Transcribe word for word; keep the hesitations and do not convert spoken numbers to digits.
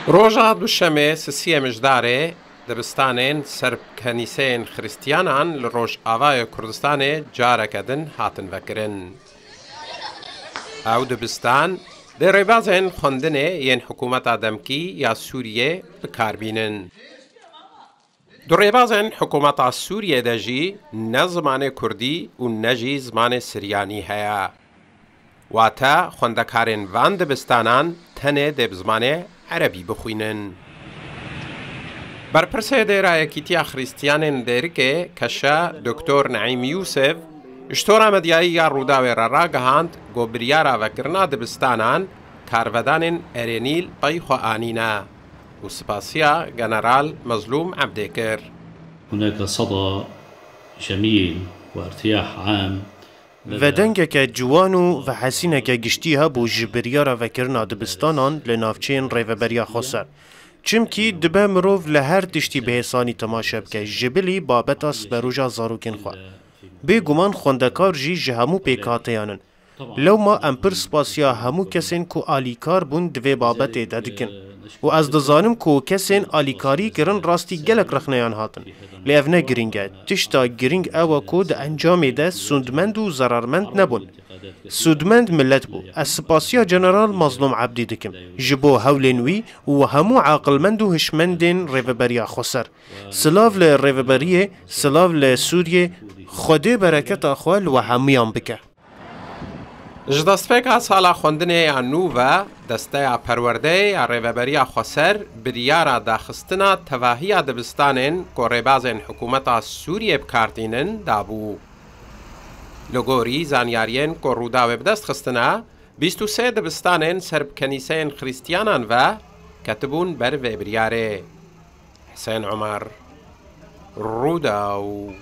Roja Duşemê sisiyê Mijdarê dibistanên ser bi kenîseyên Xristiyanan li Rojavayê Kurdistanê careke din hatin vekirin. Ew dibistan dê rêbazên xwendinê yên hikûmeta demkî ya Sûriyê bi kar bînin. Di rêbazên hikûmeta Sûriyê de jî ne zimanê kurdî û ne jî zimanê siryanî heye. Wate xwendekarên van dibistanan tenê dê bi zimanê erebî bixwînin. Berpirsê Dêra Yekîtiya Xrîstiyanên Dêrikê Keşe Doktor Neîm Yûsif ji tora medyayî ya Rûdawê re ragihand ku biryara vekirina dibistanan karvedanên erênî li pey xwe anîne û spasiya General Mezlûm Ebdê kir. هناك صدى جميل وارتياح عام لدى Vedengeke ciwan û vehesîneke giştî hebû ji biryara vekirina dibistanan li navçeyên Rêveberiya Xweser. Çimkî dibe mirov li her tiştî bi hêsanî temaşe bike, ji bilî babeta siberoja zarokên xwe. Bêguman xwendekar jî ji hemû pêkhateyan in. Lewma em pir spasiya hemû kesên ku alîkar bûn di vê babetê de dikin. Û ez dizanim ku kesên alîkarî kirin rastî gelek rexneyan hatin. Lê ev ne girîng e. Tişta girîng ew e ku di encamê de sûndmend û zerarmend nebûn. Sûdmend milet bû. Ez spasiya General Mazlûm Ebdî dikim ji bo hewlên wî û hemû aqilmend û hişmendên Rêveberiya Xweser. Silav li Rêveberiyê, silav li Sûriyê, Xwedê bereketa xwe li we hemûyan bike. Ji destpêka sala xwendinê ya nû ve, Desteya Perwerdeyê ya Rêveberiya Xweser biryara daxistina tevahiya dibistanên ku rêbazên hikûmeta Sûriyê bi kar tînin dabû. Li gorî zanyariyên ku Rûdawê bi dest xistine, bîst û sê dibistanên ser bi kenîseyên Xrîstiyanan ve ketibûn ber vê biryarê. Husên Omer, Rûdaw.